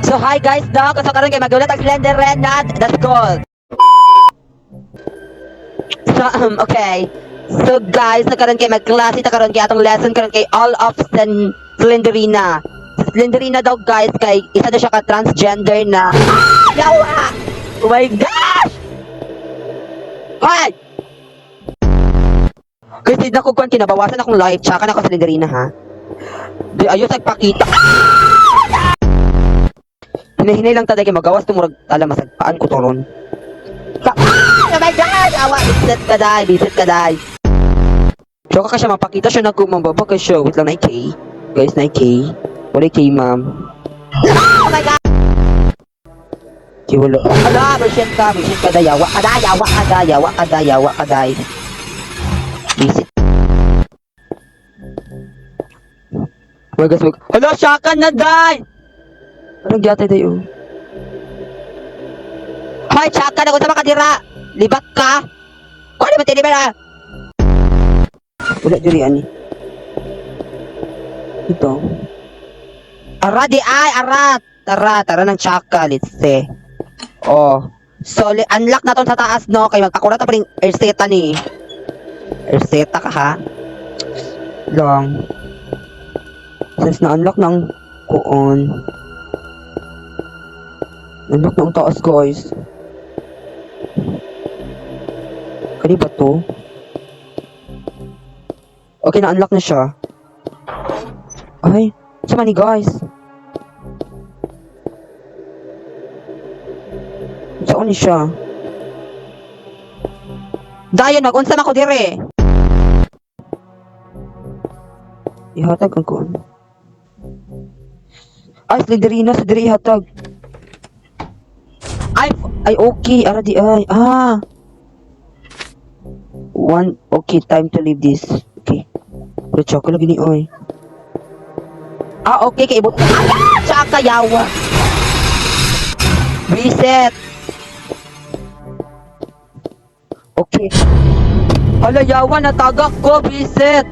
So hi guys, no? So karon kay magulat ang Slenderina the school. So okay. So guys, na karon kay magklase ta karon kay atong lesson karon kay all of Slenderina. Si Slenderina daw, guys, kay isa na siya ka transgender na. Ah! Yawa! Oh my gosh! Ay! Kasi naku kwan kinabawasan akong live, tsaka na ako Slenderina ha. Di ayos nagpakita. Ah! Hinahinay lang taday kay magawas tumurag tala masagpaan ko toron. Ah! Oh my God! Awa, bisit ka day, bisit ka day. Tsaka ka siya mapakita siya nagkumambaba ka siya. Wait lang, 9K. Guys, 9K. Wala K, ma'am. Oh my God! Ki wala. Ala, bisit ka day. Yawa ka day, yawa ka day, yawa ka day, yawa ka day. Bisit. Magas mag. Hala, siya ka na day! Anong gyatay day oh? Hoy, tsaka na kung sa makadira! Libat ka! Kung ano ba tinibay na? Wala diri ani. Ito. Ara di ay, ara! Tara, tara ng tsaka, let's see. Oh. So, unlock na ton sa taas, no? Kay magpakurat pa rin erseta ni. Erseta ka, ha? Lang. Since na-unlock ng kuon. Unlock na ang taas, guys. Kani ba to? Okay, na-unlock na siya. Ay, sama ni guys. Saan ni siya? Dayon, mag-unsa man ko dire. Ihatag ang kuon. Ay, Slenderina, sa dire ihatag. Ay, ay, okay, ara di ay. Ah. One, okay, time to leave this. Okay. Pero tsaka lagi ni oy. Ah, okay, kay ibot. Ay, ah, tsaka yawa. Reset. Okay. Hala, yawa, natagak ko, reset.